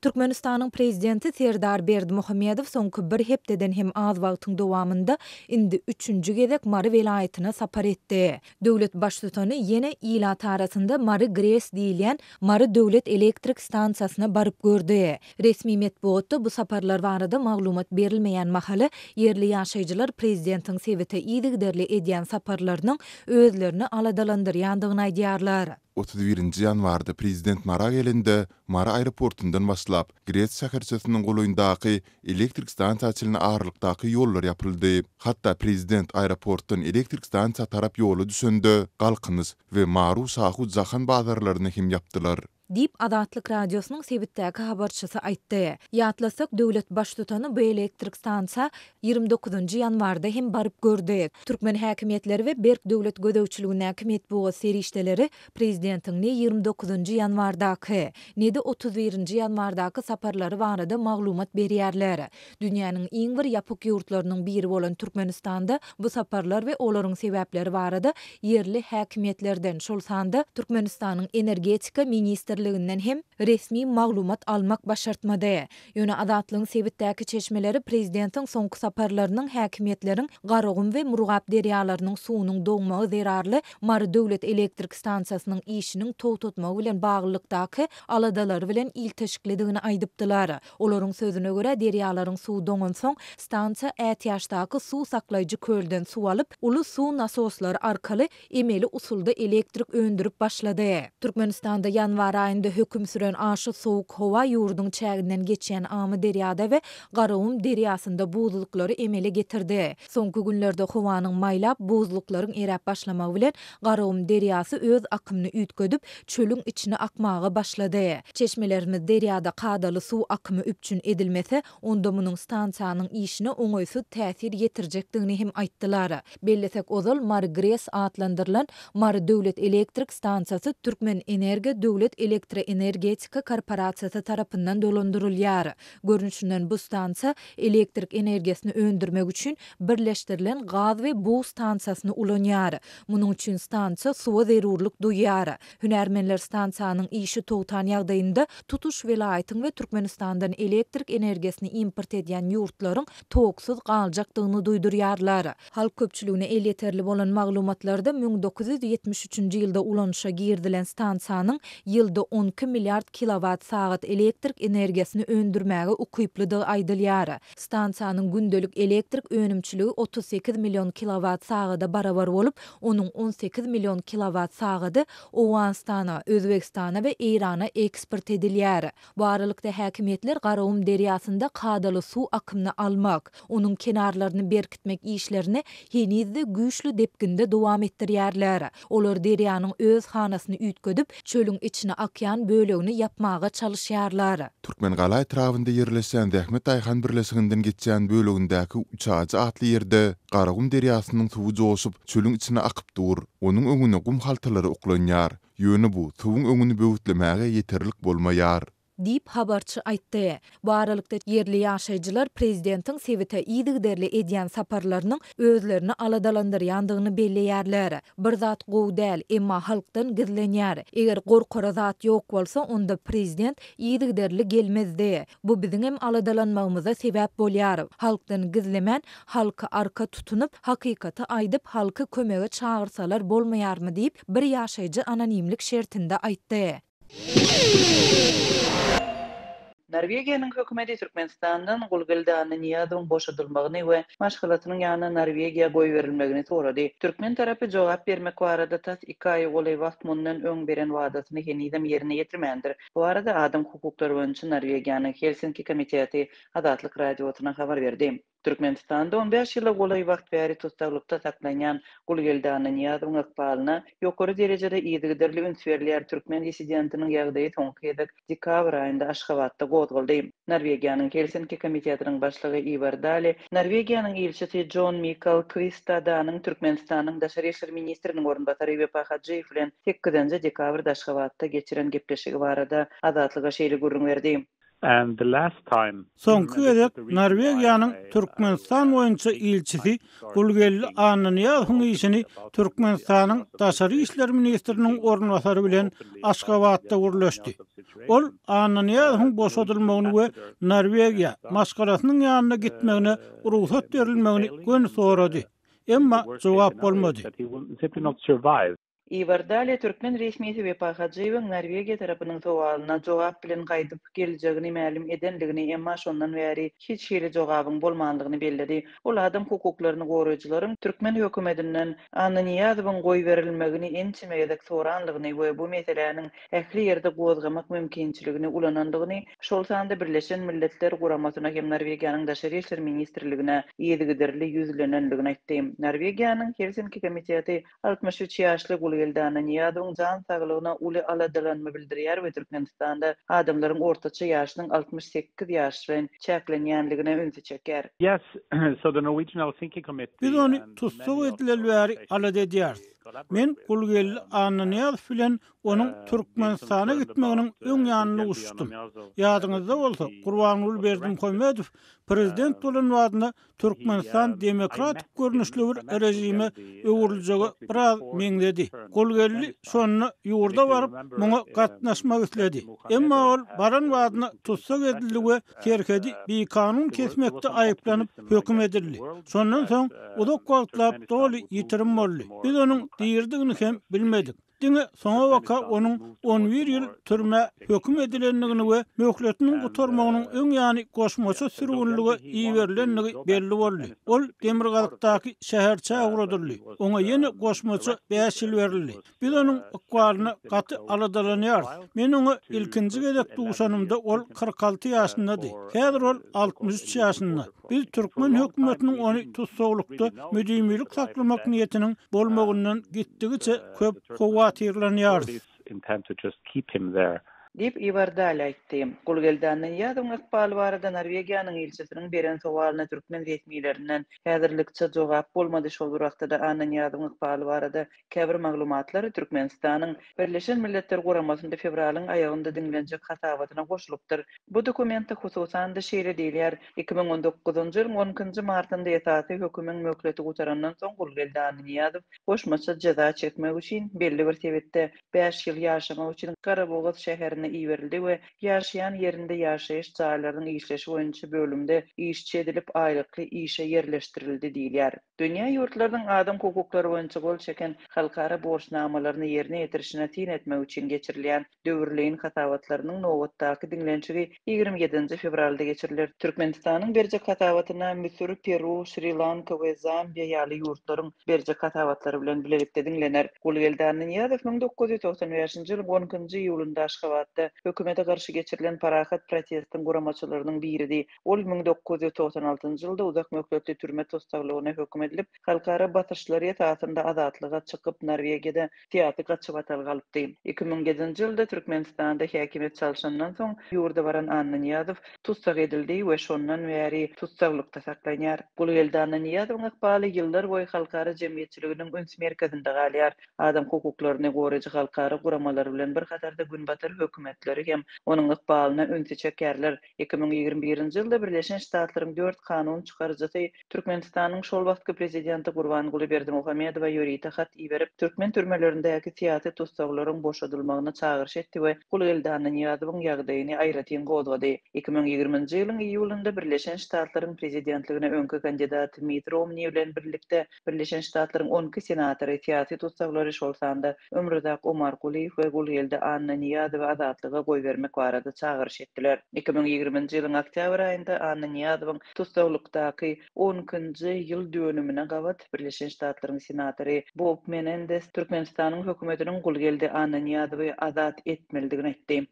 Türkmenistanyň Prezidenti Serdar Berdimuhamedow soňky bir hepdeden hem az wagtyň dowamynda indi üçünji gezek Mary welaýatyna sapar etdi. Döwlet Baştutany ýene ilat arasynda Mary GRES diýilýän Mary döwlet elektrik stansiýasyna baryp gördi. Resmi metbugatda bu saparlar barada maglumat berilmeýän mahaly, ýerli ýaşaýjylar prezidentiň sebite yzygiderli edýän saparlarynyň özlerini aladalandyrýandygyny aýdýarlar. 31-nji ýanwarda prezident Mara gelende, Mary aeroportundan başlap, GRES şäherçesiniň golaýyndaky elektrik stansiýa çenli aralykdaky ýollar ýapyldy. Hatda prezident aeroportdan elektrik stansiýa tarap ýola düşende, Galkynyş we Maru-Şahu Jahan bazarlaryny hem ýapdylar. Diýip, Azatlyk Radiosynyň sebitdäki habarçysy aýtdy. Ýatlasak, döwlet Baştutany bu elektrik stansiýa 29-njy ýanwarda hem baryp gördi. Türkmen häkimiýetleri we berk döwlet gözegçiligindäki metbugat serişdeleri prezidentiň ne 29-njy ýanwardaky, ne-de 31-nji ýanwardaky saparlary barada maglumat berýärler. Dünýäniň iň bir ýapyk ýurtlarynyň biri bolan Türkmenistanda bu saparlar we olaryň sebäpleri barada ýerli häkimiýetlerden, şol sanda Türkmenistanyň Energetika ministrliginden hem resmi maglumat almak başartmady. Ýöne Azatlygyň sebitdäki çeşmeleri prezidentiň soňky saparlarynyň häkimiýetleriň Garagum we Murgap derýalarynyň suwunyň doňmagy zerarly Mary döwlet elektrik stansiýasynyň işiniň togtatmagy bilen baglylykdaky aladalary bilen ilteşiklidigini aýdypdylar. Olaryň sözüne görä, derýalaryň suwy doňansoň, stansiýa ätiýaçdaky suw saklaýjy kölden suw alyp, uly suw nasoslary arkaly emeli usulda elektrik öndürip başlady. Türkmenistanda ýanwar aýynda höküm süren aşa sowuk howa ýurduň çäginden geçýän Amyderýada we Garagum derýasynda buzluklary emele getirdi. Soňky günlerde howanyň maýlap, buzluklaryň eräp başlamagy bilen Garagum derýasy öz akymyny üýtgedip, çölüň içine akmaga başlady. Çeşmelerimiz derýada kadaly suw akymy üpjün edilmese, onda munuň stansiýanyň işine oňaýsyz täsir ýetirjekdigini hem aýtdylar. Bellesek, ozal Mary GRES atlandyrylan Mary döwlet elektrik stansiýasy Türkmenenergiýa döwlet elektroenergetika korporasiýasy tarapyndan dolandyrylýar. Görnüşinden, bu stansiýa elektrik energiýasyny öndürmek üçin birleşdirilen gaz we bug stansiýasyny ulanýar. Munuň üçin stansiýa suwa zerurlyk duýýar. Hünärmenler stansiýanyň işi togtan ýagdaýynda tutuş welaýatyň we Türkmenistandan elektrik energiýasyny import edýän ýurtlaryň toksuz galjakdygyny duýdurýarlar. Halk köpçüligine elýeterli bolan maglumatlarda 1973-nji ýylda ulanyşa girizilen stansiýanyň ýylda 12 milliard kilowat sagat elektrik energiýasyny öndürmäge ukyplydygy aýdylýar. Stansiýanyň gündelik elektrik önümçiligi 38 million kilowat sagada barabar bolup, onuň 18 million kilowat sagady Owganystana, Özbegistana we Eýrana eksport edilýär. Bu aralykda, häkimiýetler Garagum derýasynda kadaly suw akymyny almak, onuň kenarlaryny berkitmek işlerini heniz-de güýçli depginde dowam etdirýärler. Olar derýanyň öz hanasyny üýtgedip, çölüň içine akýan bölegini ýapmaga çalyşýarlar. Türkmengala etrabynda ýerleşýän Zähmet daýhan birleşiginden geçýän bölegindäki Üçajy atly ýerde Garagum derýasynyň suwy joşup, çölüň içine akyp dur. Onuň öňüne gum haltalary oklanýar. Ýöne bu suwuň öňüni böwütlemäge ýeterlik bolmaýar. Diýip, habarçy aýtdy. Bu aralykda, ýerli ýaşaýjylar prezidentiň sebite yzygiderli edýän saparlarynyň özlerini aladalandyrýandygyny belleýärler. Bir zat gowy däl, emma halkdan gizlenýär. Eger gorkara zat ýok bolsa, onda prezident yzygiderli gelmezdi. Bu biziňem aladalanmagymyza sebäp bolýar. Halkdan gizlemän, halky arka tutunyp, hakykaty aýdyp, halky kömege çagyrsalar bolmaýarmy diýip, bir ýaşaýjy anonimlik şertinde aýtdy. Norwegiýanyň hökümeti Türkmenistandan Gulgeldi Annanyýazowyň boşadylmagyny we maşgalasynyň ýanyna Norwegiýa goýberilmegini sorady. Türkmen tarapy jogap bermek barada tas iki aýa golaý wagt mundan öň beren wadasyny henizem ýerine ýetirmändir. Bu barada Adam hukuklary boýunça Norwegiýanyň Helsinki komiteti Azatlyk Radiosyna habar berdi. Türkmenistanda on bäş ýyla golaý wagt bäri tussaglykda saklanýan Gulgeldi Annanyýazowyň ykbalyna ýokary derejede yzygiderli üns berilýär. Türkmen dissidentiniň ýagdaýy soňky gezek dekabr aýynda Aşgabatda gozgaldy. Norwegiýanyň Helsinki komitetiniň başlygy Iwar Dali, Norwegiýanyň ilçisi Jon Mikal Kwistadanyň Türkmenistanyň daşary işler ministriniň orunbasary Wepa Hajyýew bilen sekizinji dekabrda Aşgabatda geçiren gepleşigi barada Azatlyga şeýle gürrüň berdi. And the last time. Soňky gezek Norwegiýanyň Türkmenistan boýunça ilçisi Gulgeldi Annanyýazowyň işini Türkmenistanyň daşary işler ministriniň orunbasary bilen Aşgabatda gürleşdi. Ol Annanyýazowyň boşadylmagyny we Norwegiýa, maşgalasynyň ýanyna gitmegine rugsat berilmegini göni sorady. Emma jogap bolmady. Iwar Dale türkmen resmisi Wepa Hajyýewiň Norwegiýa tarapynyň sowalyna jogap bilen gaýdyp geljegini mälim edendigini, emma şondan bäri hiç hili jogabyň bolmandygyny belledi. Ol adam hukuklaryny goraýjylaryň türkmen hökümetinden Annanyýazowyň goýberilmegini ençeme gezek soranlygyny we bu meseläniň ähli ýerde gozgamak mümkinçiligini ulanandygyny, şol sanda Birleşen Milletler Guramasyna hem Norwegiýanyň Daşary işler ministrligine yzygiderli ýüzlenendigini aýtdy. Norwegiýanyň Helsinki komiteti 63 ýaşly Gulgeldi Annanyýazowyň jan saglygyna uly aladalanma bildirýär we Türkmenistanda adamlaryň ortaça ýaşynyň 68 ýaş bilen çäklenýändigine ünsi çekýär. Yes, so the Norwegian Helsinki Committee Biz ony tussag edileli bäri alada edýäris. Men Gulgeldi Annanyýazow bilen onuň Türkmenistana gitmeginiň öň ýanynda duşuşdym. Ýadyňyzda bolsa, Gurbanguly Berdimuhamedow prezident bolan badyna Türkmenistan demokratik görnüşli bir režime öwrüljege biraz meňzedi. Gulgeldi şonda ýurda baryp, muňa gatnaşmak isledi. Emma ol baran badyna tussag edildi we serhedi bikanun kesmekde aýyplanyp, höküm edildi. Şondan soň uzak wagtlap doly ýitirim boldy. Biz onuň diridigini hem bilmedik. Diňe soňabaka onuň on bir ýyl türmä höküm edilendigini we möhletiniň gutarmagynyň öň ýany goşmaça sürgünlige iberilendigi belli boldy. Ol demirgazykdaky şäherçä ugradyldy. Oňa ýene goşmaça bäş ýyl berildi. Biz onuň ykbalyna gaty aladalanýarys. Men oňa ilkinji gezek duşanymda ol 46 ýaşyndady. Häzir ol 63 ýaşynda. Biz türkmen hökümetiniň ony tussaglykda müdimilik saklamak niýetiniň bolmagyndan gitdigiçe köp howatyrlanýarys. Diýip, Iwar Dal aýtdy. Gulgeldi Annanyýazowyň ykbaly barada Norwegiýanyň ilçisiniň beren sowalyna türkmen resmilerinden häzirlikçe jogap bolmady. Şol bir wagtda-da Annanyýazowyň ykbaly barada Käbir maglumatlar Türkmenistanyň Birleşen Milletler Guramasynda fewralyň aýagynda diňlenjek hasabatyna goşulypdyr. Bu dokumentde hususan-da şeýle diýilýär, 2019-njy ýylyň on ikinji martynda esasy hökümiň möhleti gutarandan soň Gulgeldi Annanyýazow goşmaça jeza çekmek üçin belli bir sebitde bäş ýyl ýaşamak üçin Garabogaz şäherine iberildi we ýaşaýan ýerinde ýaşaýyş jaýlarynyň işleşi boýunça bölümde işçi edilip aýlykly işe ýerleşdirildi diýilýär. Dünýä ýurtlarynyň adam hukuklary boýunça gol çeken halkara borçnamalaryny ýerine ýetirişine syn etmek üçin geçirilýän döwürleýin hasabatlarynyň nobatdaky diňlenişigi 27-nji fewralda geçiriler. Türkmenistanyň berjek hasabatyna Müsür, Peru, Şri-Lanka we Zambiýa ýaly ýurtlaryň berjek hasabatlary bilen bilelikde diňlener. Gulgeldi Annanyýazow 1995-nji ýylyň on ikinji iýulynda Aşgabatda hökümete garşy geçirilen parahat protestiň guramaçylarynyň biridi. Ol 1996-njy ýylda uzak möhletli türme tussaglygyna höküm edilip, halkara basyşlary esasynda azatlyga çykyp, Norwegiýada syýasy gaçybatalga alypdy. 2007-nji ýylda Türkmenistanda häkimiýet çalşandan soň, ýurda baran Annanyýazow tussag edildi we şondan bäri tussaglykda saklanýar. Gulgeldi Annanyýazowyň ykbaly ýyllar boýy halkara jemgyýetçiliginiň üns merkezinde galýar. Adam hukuklaryny goraýjy halkara guramalary bilen bir hatarda günbatar hökümetleri hem onuň ykbalyna ünsi çekýärler. 2021-nji ýylda Birleşen Ştatlaryň dört kanun çykaryjysy Türkmenistanyň şol wagtky prezidenti Gurbanguly Berdimuhamedowa ýörite hat iberip, türkmen türmelerindäki syýasy tussaglaryň boşadylmagyna çagyryş etdi we Gulgeldi Annanyýazowyň ýagdaýyny aýratyn gozgady. 2020-nji ýylyň iýulynda Birleşen Ştatlaryň prezidentligine öňki kandidat Mitt Romni bilen birlikde Birleşen Ştatlaryň on iki senatory syýasy tussaglary, şol sanda Ömruzak Omarkulyýew we Gulgeldi Annanyýazowy azatlyga goýbermek barada çagyryş etdiler. 2020-nji ýylyň oktýabr aýynda Annanyýazowyň tussaglykdaky on ikinji ýyl dönümine gabat Birleşen Ştatlaryň senatory Bob Menendez Türkmenistanyň hökümetiniň Gulgeldi Annanyýazowy azat etmelidigini aýtdy.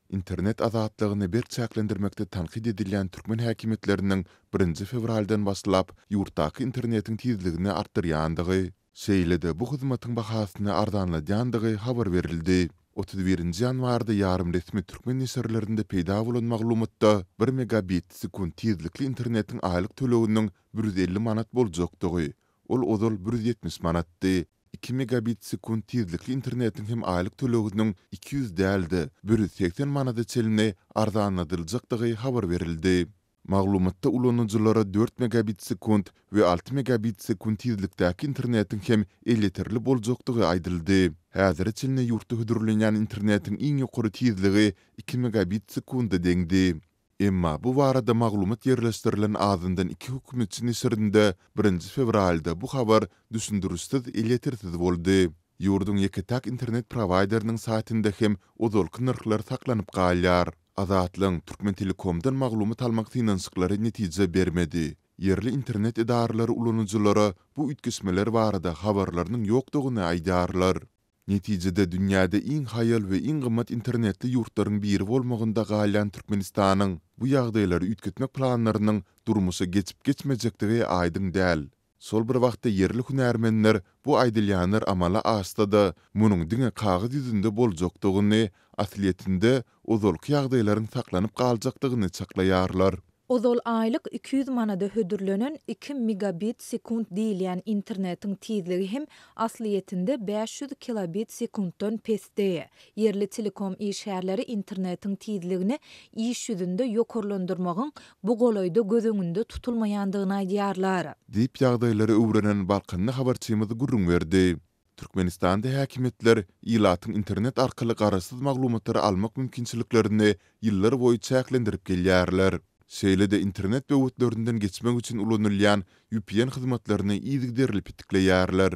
Internet azatlygyny berk çäklendirmekde tankyt edilýän türkmen häkimiýetleriniň birinji fewraldan başlap, ýurtdaky internetiň tizligini artdyrýandygy, şeýle-de bu hyzmatyň bahasyny arzanladýandygy habar berildi. 31-nji ýanwarda ýarym resmi türkmen neşirlerinde peýda bolan maglumatda bir megabit sekunt tizlikli internetiň aýlyk töleginiň 150 manat boljakdygy, ol ozal 170 manatdy. Iki megabit sekunt tizlikli internetiň hem aýlyk töleginiň 200 däl-de, 180 manada çenli arzanladyljakdygy habar berildi. Maglumatda ulanyjylara dört megabit sekunt we alty megabit sekunt tizlikdäki internetiň hem elýeterli boljakdygy aýdyldy. Häzire çenli ýurtda hödürlenýän internetiň iň ýokary tizligi iki megabit sekunda deňdi. Emma bu barada maglumat ýerleşdirilen azyndan iki hökümetçi neşirinde birinji fewralda bu habar düşündirişsiz elýetersiz boldy. Ýurduň ýeke-täk internet prowaýderiniň saýtynda hem ozalky nyrhlar saklanyp galýar. Azatlygyň Türkmentelekomdan maglumat almak synanyşyklary netije bermedi. Ýerli internet edaralary ulanyjylara bu üýtgeşmeler barada habarlarynyň ýokdugyny aýdýarlar. Netijede dünýäde iň haýal we iň gymmat internetli ýurtlaryň biri bolmagynda galýan Türkmenistanyň bu ýagdaýlary üýtgetmek planlarynyň durmuşa geçip-geçmejekdigi aýdyň däl. Şol bir wagtda ýerli hünärmenler bu aýdylýanlar amala aşsa-da, munuň diňe kagyz ýüzünde boljakdygyny, aslyýetinde ozalky ýagdaýlaryň saklanyp galjakdygyny çaklaýarlar. Ozal aýlyk 200 manada hödürlenen iki megabit sekunt diýilýän internetiň tizligi hem aslyýetinde 500 kilobit sekuntdan pesdi. Ýerli telekom işgärleri internetiň tizligini iş ýüzünde ýokarlandyrmagyň bu golaýda göz öňünde tutulmaýandygyny aýdýarlar. Diýip, ýagdaýlary öwrenen balkanly habarçymyz gürrüň berdi. Türkmenistanda häkimiýetler ilatyň internet arkaly garaşsyz maglumatlary almak mümkinçiliklerini ýyllar boýy çäklendirip gelýärler. Şeýle-de internet böwetlerinden geçmek üçin ulanylýan vpn hyzmatlaryny yzygiderli petikleýärler.